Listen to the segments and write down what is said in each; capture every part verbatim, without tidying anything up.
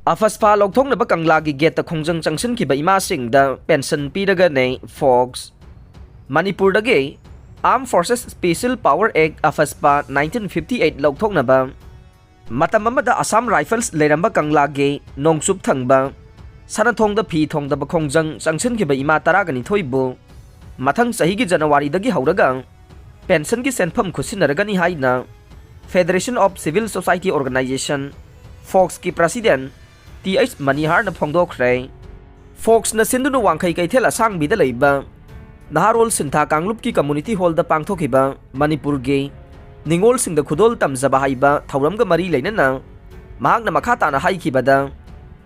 ꯑꯐꯁꯄꯥ ꯂꯧꯊꯣꯛꯅꯕ ꯀꯪꯂꯥꯒꯤ ꯒꯦꯠꯇ ꯈꯣꯡꯖꯪ ꯆꯪꯁꯤꯟꯈꯤꯕ ꯏꯃꯥꯁꯤꯡꯗ pension ꯄꯤꯔꯒꯅꯤ fox. ꯃꯅꯤꯄꯨꯔꯗꯒꯤ Armed Forces Special Power Act, ꯑꯐꯁꯄꯥ, nineteen fifty eight ꯂꯧꯊꯣꯛꯅꯕ ꯃꯇꯝ ꯑꯃꯗ ꯑꯁꯥꯝ ꯔꯥꯏꯐꯜꯁ ꯂꯩꯔꯝꯕ ꯀꯪꯂꯥꯒꯤ ꯅꯣꯡꯆꯨꯞ ꯊꯪꯕ ꯁꯅꯊꯣꯡꯗ ꯐꯤ ꯊꯣꯡꯗꯕ ꯈꯣꯡꯖꯪ ꯆꯪꯁꯤꯟꯈꯤꯕ ꯏꯃꯥ ꯇꯔꯥꯒ ꯅꯤꯊꯣꯏꯕꯨ ꯃꯊꯪ ꯆꯍꯤꯒꯤ ꯖꯅꯋꯥꯔꯤꯗꯒꯤ ꯍꯧꯔꯒ ꯄꯦꯟꯁꯟꯒꯤ ꯁꯦꯟꯐꯝ ꯈꯨꯠꯁꯤꯟꯅꯔꯒꯅꯤ ꯍꯥꯏꯅ Federation of Civil Society Organization, ꯐꯣꯛꯁꯀꯤ ꯄ꯭ꯔꯁꯤꯗꯦꯟ ꯇꯤ ꯑꯩꯆ ꯃꯅꯤꯍꯥꯔꯅ ꯐꯣꯡꯗꯣꯛꯈ꯭ꯔꯦ꯫ ꯐꯣꯛꯁꯅ ꯁꯤꯟꯗꯨꯅ ꯋꯥꯡꯈꯩ ꯀꯩꯊꯦꯜ ꯑꯁꯥꯡꯕꯤꯗ ꯂꯩꯕ ꯅꯍꯥꯔꯣꯜ ꯁꯤꯟꯊꯥ ꯀꯥꯡꯂꯨꯞꯀꯤ ꯀꯝꯃꯨꯅꯤꯇꯤ ꯍꯣꯜꯗ ꯄꯥꯡꯊꯣꯛꯈꯤꯕ ꯃꯅꯤꯄꯨꯔꯒꯤ ꯅꯤꯉꯣꯜꯁꯤꯡꯗ ꯈꯨꯗꯣꯜ ꯇꯝꯖꯕ ꯍꯥꯏꯕ ꯊꯧꯔꯝꯒ ꯃꯔꯤ ꯂꯩꯅꯅ ꯃꯍꯥꯛꯅ ꯃꯈꯥ ꯇꯥꯅ ꯍꯥꯏꯈꯤꯕꯗ,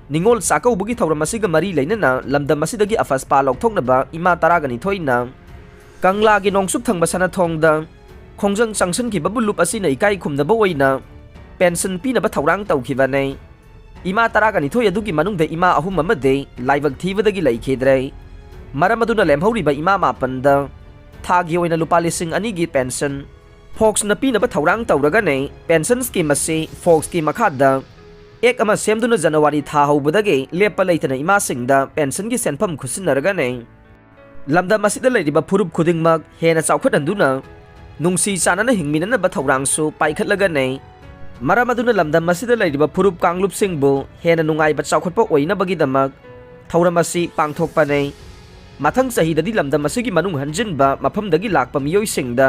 ꯅꯤꯉꯣꯜ ꯆꯥꯛꯀꯧꯕꯒꯤ ꯊꯧꯔꯝ ꯑꯁꯤꯒ ꯃꯔꯤ ꯂꯩꯅꯅ ꯂꯝꯗꯝ ꯑꯁꯤꯗꯒꯤ ꯑꯐꯁꯄꯥ ꯂꯧꯊꯣꯛꯅꯕ ꯏꯃꯥ ꯇꯔꯥꯒ ꯅꯤꯊꯣꯏꯅ ꯀꯪꯂꯥꯒꯤ ꯅꯣꯡꯆꯨꯞ ꯊꯪꯕ ꯁꯅꯊꯣꯡꯗ ꯈꯣꯡꯖꯪ ꯆꯪꯁꯤꯟꯈꯤꯕꯕꯨ ꯂꯨꯞ ꯑꯁꯤꯅ ꯏꯀꯥꯏ ꯈꯨꯝꯅꯕ ꯑꯣꯏꯅ ꯄꯦꯟꯁꯟ ꯄꯤꯅꯕ ꯊꯧꯔꯥꯡ ꯇꯧꯈꯤꯕꯅꯤ꯫ ꯏꯃꯥ ꯇꯔꯥꯒ ꯅꯤꯊꯣꯏ ꯑꯗꯨꯒꯤ ꯃꯅꯨꯡꯗ ꯏꯃꯥ ꯑꯍꯨꯝ ꯑꯃꯗꯤ ꯂꯥꯏꯕꯛ ꯊꯤꯕꯗꯒꯤ ꯂꯩꯈꯤꯗ꯭ꯔꯦ꯫ ꯃꯔꯝ ꯑꯗꯨꯅ ꯂꯦꯝꯍꯧꯔꯤꯕ ꯏꯃꯥ ꯃꯥꯄꯟꯗ ꯊꯥꯒꯤ ꯑꯣꯏꯅ ꯂꯨꯄꯥ ꯂꯤꯁꯤꯡ ꯑꯅꯤꯒꯤ ꯄꯦꯟꯁꯟ ꯐꯣꯛꯁꯅ ꯄꯤꯅꯕ ꯊꯧꯔꯥꯡ ꯇꯧꯔꯒꯅꯤ꯫ ꯄꯦꯟꯁꯟ ꯁ꯭ꯀꯤꯝ ꯑꯁꯤ ꯐꯣꯛꯁꯀꯤ ꯃꯈꯥꯗ ꯑꯦꯛ ꯑꯃ ꯁꯦꯝꯗꯨꯅ ꯖꯅꯋꯥꯔꯤ ꯊꯥ ꯍꯧꯕꯗꯒꯤ ꯂꯦꯞꯄ ꯂꯩꯇꯅ ꯏꯃꯥꯁꯤꯡꯗ ꯄꯦꯟꯁꯟꯒꯤ ꯁꯦꯟꯐꯝ ꯈꯨꯠꯁꯤꯟꯅꯔꯒꯅꯤ꯫ ꯂꯝꯗꯝ ꯑꯁꯤꯗ ꯂꯩꯔꯤꯕ ꯐꯨꯔꯨꯞ ꯈꯨꯗꯤꯡꯃꯛ ꯍꯦꯟꯅ ꯆꯥꯎꯈꯠꯍꯟꯗꯨꯅ ꯅꯨꯡꯁꯤ ꯆꯥꯟꯅꯅ ꯍꯤꯡꯃꯤꯟꯅꯅꯕ ꯊꯧꯔꯥꯡꯁꯨ ꯄꯥꯏꯈꯠꯂꯒꯅꯤ꯫ ꯃꯔꯝ ꯑꯗꯨꯅ ꯂꯝꯗꯝ ꯑꯁꯤꯗ ꯂꯩꯔꯤꯕ ꯐꯨꯔꯨꯞ ꯀꯥꯡꯂꯨꯞꯁꯤꯡꯕꯨ ꯍꯦꯟꯅ ꯅꯨꯡꯉꯥꯏꯕ ꯆꯥꯎꯈꯠꯄ ꯑꯣꯏꯅꯕꯒꯤꯗꯃꯛ ꯊꯧꯔꯝ ꯑꯁꯤ ꯄꯥꯡꯊꯣꯛꯄꯅꯤ꯫ ꯃꯊꯪ ꯆꯍꯤꯗꯗꯤ ꯂꯝꯗꯝ ꯑꯁꯤꯒꯤ ꯃꯅꯨꯡ ꯍꯟꯖꯤꯟꯕ ꯃꯐꯝꯗꯒꯤ ꯂꯥꯛꯄ ꯃꯤꯑꯣꯏꯁꯤꯡꯗ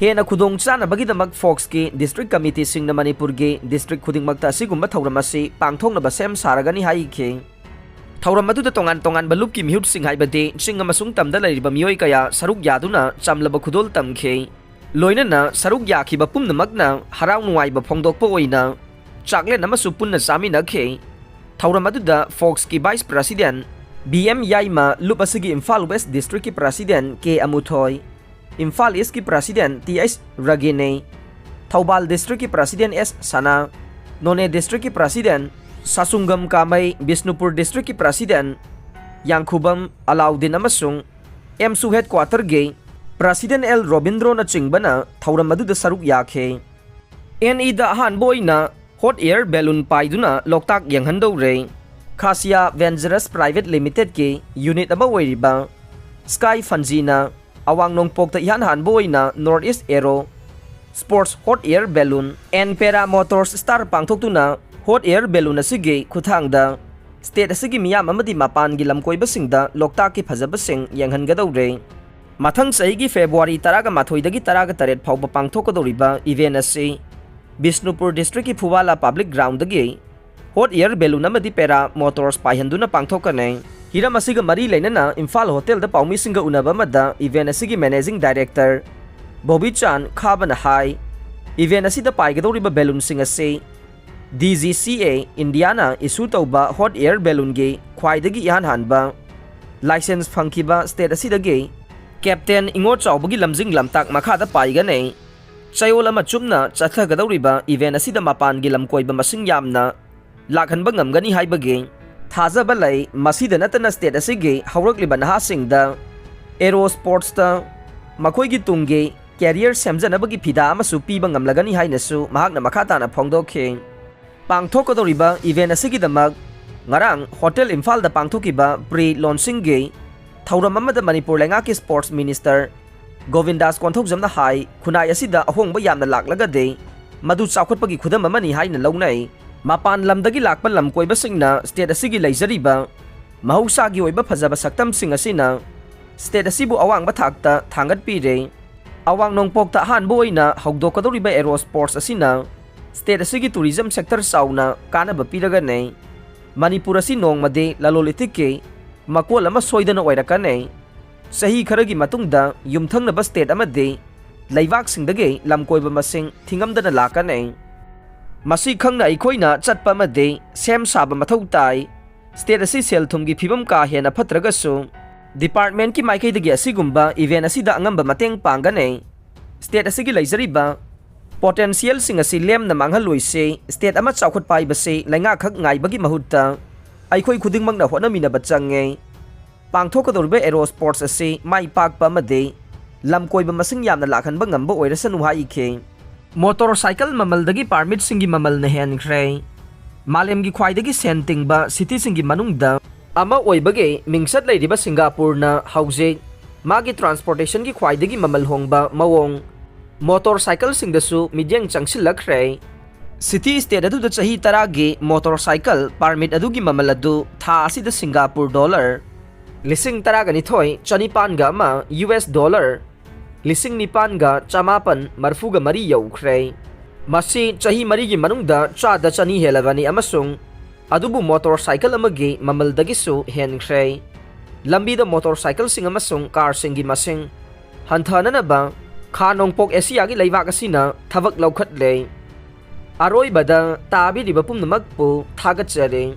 ꯍꯦꯟꯅ ꯈꯨꯗꯣꯡ ꯆꯥꯅꯕꯒꯤꯗꯃꯛ ꯐꯣꯛꯁꯀꯤ ꯗꯤꯁꯇ꯭ꯔꯤꯛ ꯀꯃꯤꯇꯤꯁꯤꯡꯅ ꯃꯅꯤꯄꯨꯔꯒꯤ ꯗꯤꯁꯇ꯭ꯔꯤꯛ ꯈꯨꯗꯤꯡꯃꯛꯇ ꯑꯁꯤꯒꯨꯝꯕ ꯊꯧꯔꯝ ꯑꯁꯤ ꯄꯥꯡꯊꯣꯛꯅꯕ ꯁꯦꯝ ꯁꯥꯔꯒꯅꯤ ꯍꯥꯏꯈꯤ꯫ ꯊꯧꯔꯝ ꯑꯗꯨꯗ ꯇꯣꯉꯥꯟ ꯇꯣꯉꯥꯟꯕ ꯂꯨꯞꯀꯤ ꯃꯤꯍꯨꯠꯁꯤꯡ ꯍꯥꯏꯕꯗꯤ ꯆꯤꯡ ꯑꯃꯁꯨꯡ ꯇꯝꯗ ꯂꯩꯔꯤꯕ ꯃꯤꯑꯣꯏ ꯀꯌꯥ ꯁꯔꯨꯛ ꯌꯥꯗꯨꯅ ꯆꯝꯂꯕ ꯈꯨꯗꯣꯜ ꯇꯝꯈꯤ꯫ ꯂꯣꯏꯅꯅ ꯁꯔꯨꯛ ꯌꯥꯈꯤꯕ ꯄꯨꯝꯅꯃꯛꯅ ꯍꯔꯥꯎ ꯅꯨꯡꯉꯥꯏꯕ ꯐꯣꯡꯗꯣꯛꯄ ꯑꯣꯏꯅ ꯆꯥꯛꯂꯦꯟ ꯑꯃꯁꯨ ꯄꯨꯟꯅ ꯆꯥꯃꯤꯟꯅꯈꯤ꯫ ꯊꯧꯔꯝ ꯑꯗꯨꯗ ꯐꯣꯛꯁꯀꯤ ꯚꯥꯏꯁ ꯄ꯭ꯔꯁꯤꯗꯦꯟ ꯕꯤ ꯑꯦꯝ ꯌꯥꯏꯃ, ꯂꯨꯞ ꯑꯁꯤꯒꯤ ꯏꯝꯐꯥꯜ ꯋꯦꯁ ꯗꯤꯁꯇ꯭ꯔꯤꯛꯀꯤ ꯄ꯭ꯔꯁꯤꯗꯦꯟ ꯀꯦ ꯑꯃꯨꯊꯣꯏ, ꯏꯝꯐꯥꯜ ꯏꯁꯀꯤ ꯄ꯭ꯔꯁꯤꯗꯦꯟ ꯇꯤ ꯑꯩꯆ ꯔꯒꯤꯅꯤ, ꯊꯧꯕꯥꯜ ꯗꯤꯁꯇ꯭ꯔꯤꯛꯀꯤ ꯄ꯭ꯔꯁꯤꯗꯦꯟ ꯑꯦꯁ ꯁꯅꯥ, ꯅꯣꯅꯦ ꯗꯤꯁꯇ꯭ꯔꯤꯛꯀꯤ ꯄ꯭ꯔꯁꯤꯗꯦꯟ ꯁꯥꯁꯨꯡꯒꯝ ꯀꯥꯃꯩ, ꯕꯤꯁꯅꯨꯄꯨꯔ ꯗꯤꯁꯇ꯭ꯔꯤꯛꯀꯤ ꯄ꯭ꯔꯁꯤꯗꯦꯟ ꯌꯥꯡꯈꯨꯕꯝ ꯑꯂꯥꯎꯗꯤꯟ ꯑꯃꯁꯨꯡ ꯑꯦꯝꯁꯨ ꯍꯦꯗꯀ꯭ꯋꯥꯇꯔꯒꯤ ꯄ꯭ꯔꯁꯤꯗꯦꯟ ꯑꯦꯜ ꯔꯣꯕꯤꯟꯗ꯭ꯔꯣꯅꯆꯤꯡꯕꯅ ꯊꯧꯔꯝ ꯑꯗꯨꯗ ꯁꯔꯨꯛ ꯌꯥꯈꯤ꯫ ꯑꯦꯟ ꯏꯗ ꯑꯍꯥꯟꯕ ꯑꯣꯏꯅ ꯍꯣꯠ ꯑꯦꯌꯔ ꯕꯦꯂꯨꯟ ꯄꯥꯏꯗꯨꯅ ꯂꯣꯛꯇꯥꯛ ꯌꯦꯡꯍꯟꯗꯧꯔꯦ꯫ ꯈꯥꯁꯤꯌꯥ ꯚꯦꯟꯆꯔꯁ ꯄ꯭ꯔꯥꯏꯚꯦꯠ ꯂꯤꯃꯤꯇꯦꯗꯀꯤ ꯌꯨꯅꯤꯠ ꯑꯃ ꯑꯣꯏꯔꯤꯕ ꯁ꯭ꯀꯥꯏ ꯐꯟꯖꯤꯅ ꯑꯋꯥꯡ ꯅꯣꯡꯄꯣꯛꯇ ꯏꯍꯥꯟ ꯍꯥꯟꯕ ꯑꯣꯏꯅ north east aero sports hot air balloon and para motors star ꯄꯥꯡꯊꯣꯛꯇꯨꯅ ꯍꯣꯠ ꯑꯦꯌꯔ ꯕꯦꯂꯨꯟ ꯑꯁꯤꯒꯤ ꯈꯨꯠꯊꯥꯡꯗ ꯁ꯭ꯇꯦꯠ ꯑꯁꯤꯒꯤ ꯃꯤꯌꯥꯝ ꯑꯃꯗꯤ ꯃꯄꯥꯟꯒꯤ ꯂꯝꯀꯣꯏꯕꯁꯤꯡꯗ ꯂꯣꯛꯇꯥꯛꯀꯤ ꯐꯖꯕꯁꯤꯡ ꯌꯦꯡꯍꯟꯒꯗꯧꯔꯦ꯫ ꯃꯊꯪ ꯆꯍꯤꯒꯤ ꯐꯦꯕ꯭ꯔꯨꯋꯥꯔꯤ ꯇꯔꯥꯒ ꯃꯥꯊꯣꯏꯗꯒꯤ ꯇꯔꯥꯒ ꯇꯔꯦꯠ ꯐꯥꯎꯕ ꯄꯥꯡꯊꯣꯛꯀꯗꯧꯔꯤꯕ ꯏꯚꯦꯟ ꯑꯁꯤ ꯕꯤꯁꯅꯨꯄꯨꯔ ꯗꯤꯁꯇ꯭ꯔꯤꯛꯀꯤ ꯐꯨꯋꯥꯂꯥ ꯄꯕ꯭ꯂꯤꯛ ꯒ꯭ꯔꯥꯎꯟꯗꯒꯤ ꯍꯣꯠ ꯑꯦꯌꯔ ꯕꯦꯂꯨꯟ ꯑꯃꯗꯤ ꯄꯦꯔꯥ ꯃꯣꯇꯣꯔꯁ ꯄꯥꯏꯍꯟꯗꯨꯅ ꯄꯥꯡꯊꯣꯛꯀꯅꯤ꯫ ꯍꯤꯔꯝ ꯑꯁꯤꯒ ꯃꯔꯤ ꯂꯩꯅꯅ ꯏꯝꯐꯥꯜ ꯍꯣꯇꯦꯜꯗ ꯄꯥꯎꯃꯤꯁꯤꯡꯒ ꯎꯅꯕ ꯑꯃꯗ ꯏꯚꯦꯟ ꯑꯁꯤꯒꯤ ꯃꯦꯅꯦꯖꯤꯡ ꯗꯥꯏꯔꯦꯛꯇꯔ ꯕꯣꯕꯤꯆꯥꯟ ꯈꯥꯕꯅ ꯍꯥꯏ, ꯏꯚꯦꯟ ꯑꯁꯤꯗ ꯄꯥꯏꯒꯗꯧꯔꯤꯕ ꯕꯦꯂꯨꯟꯁꯤꯡ ꯑꯁꯤ ꯗꯤ ꯖꯤ ꯁꯤ ꯑꯦ ꯏꯟꯗꯤꯌꯥꯅ ꯏꯁꯨ ꯇꯧꯕ ꯍꯣꯠ ꯑꯦꯌꯔ ꯕꯦꯂꯨꯟꯒꯤ ꯈ꯭ꯋꯥꯏꯗꯒꯤ ꯏꯍꯥꯟ ꯍꯥꯟꯕ ꯂꯥꯏꯁꯦꯟꯁ ꯐꯪꯈꯤꯕ ꯁ꯭ꯇꯦꯠ ꯑꯁꯤꯗꯒꯤ ꯀꯦꯞꯇꯦꯟ ꯏꯉꯣ ꯆꯥꯎꯕꯒꯤ ꯂꯝꯖꯤꯡ ꯂꯝꯇꯥꯛ ꯃꯈꯥꯗ ꯄꯥꯏꯒꯅꯤ꯫ ꯆꯌꯣꯜ ꯑꯃ ꯆꯨꯞꯅ ꯆꯠꯊꯒꯗꯧꯔꯤꯕ ꯏꯚꯦꯟ ꯑꯁꯤꯗ ꯃꯄꯥꯟꯒꯤ ꯂꯝꯀꯣꯏꯕ ꯃꯁꯤꯡ ꯌꯥꯝꯅ ꯂꯥꯛꯍꯟꯕ ꯉꯝꯒꯅꯤ ꯍꯥꯏꯕꯒꯤ ꯊꯥꯖꯕ ꯂꯩ꯫ ꯃꯁꯤꯗ ꯅꯠꯇꯅ ꯁ꯭ꯇꯦꯠ ꯑꯁꯤꯒꯤ ꯍꯧꯔꯛꯂꯤꯕ ꯅꯍꯥꯁꯤꯡꯗ ꯑꯦꯔꯣ ꯁ꯭ꯄꯣꯔꯠꯁꯇ ꯃꯈꯣꯏꯒꯤ ꯇꯨꯡꯒꯤ ꯀꯦꯔꯤꯌꯔ ꯁꯦꯝꯖꯅꯕꯒꯤ ꯐꯤꯗꯥ ꯑꯃꯁꯨ ꯄꯤꯕ ꯉꯝꯂꯒꯅꯤ ꯍꯥꯏꯅꯁꯨ ꯃꯍꯥꯛꯅ ꯃꯈꯥ ꯇꯥꯅ ꯐꯣꯡꯗꯣꯛꯈꯤ꯫ ꯄꯥꯡꯊꯣꯛꯀꯗꯧꯔꯤꯕ ꯏꯚꯦꯟ ꯑꯁꯤꯒꯤꯗꯃꯛ ꯉꯔꯥꯡ ꯍꯣꯇꯦꯜ ꯏꯝꯐꯥꯜꯗ ꯄꯥꯡꯊꯣꯛꯈꯤꯕ ꯄ꯭ꯔꯤ ꯂꯣꯟꯆꯤꯡꯒꯤ ꯊꯧꯔꯝ ꯑꯃꯗ ꯃꯅꯤꯄꯨꯔ ꯂꯩꯉꯥꯛꯀꯤ ꯁ꯭ꯄꯣꯔꯠꯁ ꯃꯤꯅꯤꯁꯇꯔ ꯒꯣꯕꯤꯟꯗꯥꯁ ꯀꯣꯟꯊꯧꯖꯝꯅ ꯍꯥꯏ, ꯈꯨꯟꯅꯥꯏ ꯑꯁꯤꯗ ꯑꯍꯣꯡꯕ ꯌꯥꯝꯅ ꯂꯥꯛꯂꯒꯗꯤ ꯃꯗꯨ ꯆꯥꯎꯈꯠꯄꯒꯤ ꯈꯨꯗꯝ ꯑꯃꯅꯤ ꯍꯥꯏꯅ ꯂꯧꯅꯩ꯫ ꯃꯄꯥꯟ ꯂꯝꯗꯒꯤ ꯂꯥꯛꯄ ꯂꯝ ꯀꯣꯏꯕꯁꯤꯡꯅ ꯁ꯭ꯇꯦꯠ ꯑꯁꯤꯒꯤ ꯂꯩꯖꯔꯤꯕ ꯃꯍꯧꯁꯥꯒꯤ ꯑꯣꯏꯕ ꯐꯖꯕ ꯁꯛꯇꯝꯁꯤꯡ ꯑꯁꯤꯅ ꯁ꯭ꯇꯦꯠ ꯑꯁꯤꯕꯨ ꯑꯋꯥꯡꯕ ꯊꯥꯛꯇ ꯊꯥꯡꯒꯠꯄꯤꯔꯦ꯫ ꯑꯋꯥꯡ ꯅꯣꯡꯄꯣꯛꯇ ꯑꯍꯥꯟꯕ ꯑꯣꯏꯅ ꯍꯧꯗꯣꯛꯀꯗꯧꯔꯤꯕ ꯑꯦꯔꯣ ꯁ꯭ꯄꯣꯔꯠꯁ ꯑꯁꯤꯅ ꯁ꯭ꯇꯦꯠ ꯑꯁꯤꯒꯤ ꯇꯨꯔꯤꯖꯝ ꯁꯦꯛꯇꯔ ꯆꯥꯎꯅ ꯀꯥꯟꯅꯕ ꯄꯤꯔꯒꯅꯤ꯫ ꯃꯅꯤꯄꯨꯔ ꯑꯁꯤ ꯅꯣꯡꯃꯗꯤ ꯂꯂꯣꯟ ꯏꯇꯤꯛꯀꯤ ꯃꯀꯣꯜ ꯑꯃ ꯁꯣꯏꯗꯅ ꯑꯣꯏꯔꯛꯀꯅꯤ꯫ ꯆꯍꯤ ꯈꯔꯒꯤ ꯃꯇꯨꯡꯗ ꯌꯨꯝꯊꯪꯅꯕ ꯁ꯭ꯇꯦꯠ ꯑꯃꯗꯤ ꯂꯩꯕꯥꯛꯁꯤꯡꯗꯒꯤ ꯂꯝꯀꯣꯏꯕ ꯃꯁꯤꯡ ꯊꯤꯉꯝꯗꯅ ꯂꯥꯛꯀꯅꯤ꯫ ꯃꯁꯤ ꯈꯪꯅ ꯑꯩꯈꯣꯏꯅ ꯆꯠꯄ ꯑꯃꯗꯤ ꯁꯦꯝ ꯁꯥꯕ ꯃꯊꯧ ꯇꯥꯏ꯫ ꯁ꯭ꯇꯦꯠ ꯑꯁꯤ ꯁꯦꯜ ꯊꯨꯝꯒꯤ ꯐꯤꯕꯝ ꯀꯥ ꯍꯦꯟꯅ ꯐꯠꯇ꯭ꯔꯒꯁꯨ ꯗꯤꯄꯥꯔꯠꯃꯦꯟꯠꯀꯤ ꯃꯥꯏꯀꯩꯗꯒꯤ ꯑꯁꯤꯒꯨꯝꯕ ꯏꯚꯦꯟ ꯑꯁꯤꯗ ꯑꯉꯝꯕ ꯃꯇꯦꯡ ꯄꯥꯡꯒꯅꯤ꯫ ꯁ꯭ꯇꯦꯠ ꯑꯁꯤꯒꯤ ꯂꯩꯖꯔꯤꯕ ꯄꯣꯇꯦꯟꯁꯤꯌꯦꯜꯁꯤꯡ ꯑꯁꯤ ꯂꯦꯝꯅ ꯃꯥꯡꯍꯜꯂꯣꯏꯁꯤ꯫ ꯁ꯭ꯇꯦꯠ ꯑꯃ ꯆꯥꯎꯈꯠꯄ ꯍꯥꯏꯕꯁꯤ ꯂꯩꯉꯥꯛꯈꯛ ꯉꯥꯏꯕꯒꯤ ꯃꯍꯨꯠꯇ ꯑꯩꯈꯣꯏ ꯈꯨꯗꯤꯡꯃꯛꯅ ꯍꯣꯠꯅꯃꯤꯟꯅꯕ ꯆꯪꯉꯤ꯫ ꯄꯥꯡꯊꯣꯛꯀꯗꯧꯔꯤꯕ ꯑꯦꯔꯣ ꯁ꯭ꯄꯣꯔꯠꯁ ꯑꯁꯤ ꯃꯥꯏ ꯄꯥꯛꯄ ꯑꯃꯗꯤ ꯂꯝꯀꯣꯏꯕ ꯃꯁꯤꯡ ꯌꯥꯝꯅ ꯂꯥꯛꯍꯟꯕ ꯉꯝꯕ ꯑꯣꯏꯔꯁꯅꯨ ꯍꯥꯏꯈꯤ꯫ ꯃꯣꯇꯣꯔ ꯁꯥꯏꯀꯜ ꯃꯃꯜꯗꯒꯤ ꯄꯥꯔꯃꯤꯠꯁꯤꯡꯒꯤ ꯃꯃꯜꯅ ꯍꯦꯟꯈ꯭ꯔꯦ꯫ ꯃꯥꯂꯦꯝꯒꯤ ꯈ꯭ꯋꯥꯏꯗꯒꯤ ꯁꯦꯟ ꯇꯤꯡꯕ ꯁꯤꯇꯤꯁꯤꯡꯒꯤ ꯃꯅꯨꯡꯗ ꯑꯃ ꯑꯣꯏꯕꯒꯤ ꯃꯤꯡꯆꯠ ꯂꯩꯔꯤꯕ ꯁꯤꯡꯒꯥꯄꯨꯔꯅ ꯍꯧꯖꯤꯛ ꯃꯥꯒꯤ ꯇ꯭ꯔꯥꯟꯁꯄꯣꯔꯇꯦꯁꯟꯒꯤ ꯈ꯭ꯋꯥꯏꯗꯒꯤ ꯃꯃꯜ ꯍꯣꯡꯕ ꯃꯑꯣꯡ ꯃꯣꯇꯣꯔ ꯁꯥꯏꯀꯜꯁꯤꯡꯗꯁꯨ ꯃꯤꯠꯌꯦꯡ ꯆꯪꯁꯤꯜꯂꯛꯈ꯭ꯔꯦ꯫ ꯁꯤꯇꯤ ꯁ꯭ꯇꯦꯠ ꯑꯗꯨꯗ ꯆꯍꯤ ꯇꯔꯥꯒꯤ ꯃꯣꯇꯣꯔ ꯁꯥꯏꯀꯜ ꯄꯥꯔꯃꯤꯠ ꯑꯗꯨꯒꯤ ꯃꯃꯜ ꯑꯗꯨ ꯊꯥ ꯑꯁꯤꯗ ꯁꯤꯡꯒꯥꯄꯨꯔ ꯗꯣꯂꯔ ꯂꯤꯁꯤꯡ ꯇꯔꯥꯒ ꯅꯤꯊꯣꯏ ꯆꯅꯤꯄꯥꯟꯒ ꯑꯃ, ꯌꯨ ꯑꯦꯁ ꯗꯣꯂꯔ ꯂꯤꯁꯤꯡ ꯅꯤꯄꯥꯟꯒ ꯆꯃꯥꯄꯟ ꯃꯔꯤꯐꯨꯒ ꯃꯔꯤ ꯌꯧꯈ꯭ꯔꯦ꯫ ꯃꯁꯤ ꯆꯍꯤ ꯃꯔꯤꯒꯤ ꯃꯅꯨꯡꯗ ꯆꯥꯗ ꯆꯅꯤ ꯍꯦꯜꯂꯕꯅꯤ ꯑꯃꯁꯨꯡ ꯑꯗꯨꯕꯨ ꯃꯣꯇꯣꯔ ꯁꯥꯏꯀꯜ ꯑꯃꯒꯤ ꯃꯃꯜꯗꯒꯤꯁꯨ ꯍꯦꯟꯈ꯭ꯔꯦ꯫ ꯂꯝꯕꯤꯗ ꯃꯣꯇꯣꯔ ꯁꯥꯏꯀꯜꯁꯤꯡ ꯑꯃꯁꯨꯡ ꯀꯥꯔꯁꯤꯡꯒꯤ ꯃꯁꯤꯡ ꯍꯟꯊꯅꯅꯕ ꯈꯥ ꯅꯣꯡꯄꯣꯛ ꯑꯦꯁꯤꯌꯥꯒꯤ ꯂꯩꯕꯥꯛ ꯑꯁꯤꯅ ꯊꯕꯛ ꯂꯧꯈꯠꯂꯦ꯫ ꯑꯔꯣꯏꯕꯗ ꯇꯥꯕꯤꯔꯤꯕ ꯄꯨꯝꯅꯃꯛꯄꯨ ꯊꯥꯒꯠꯆꯔꯤ꯫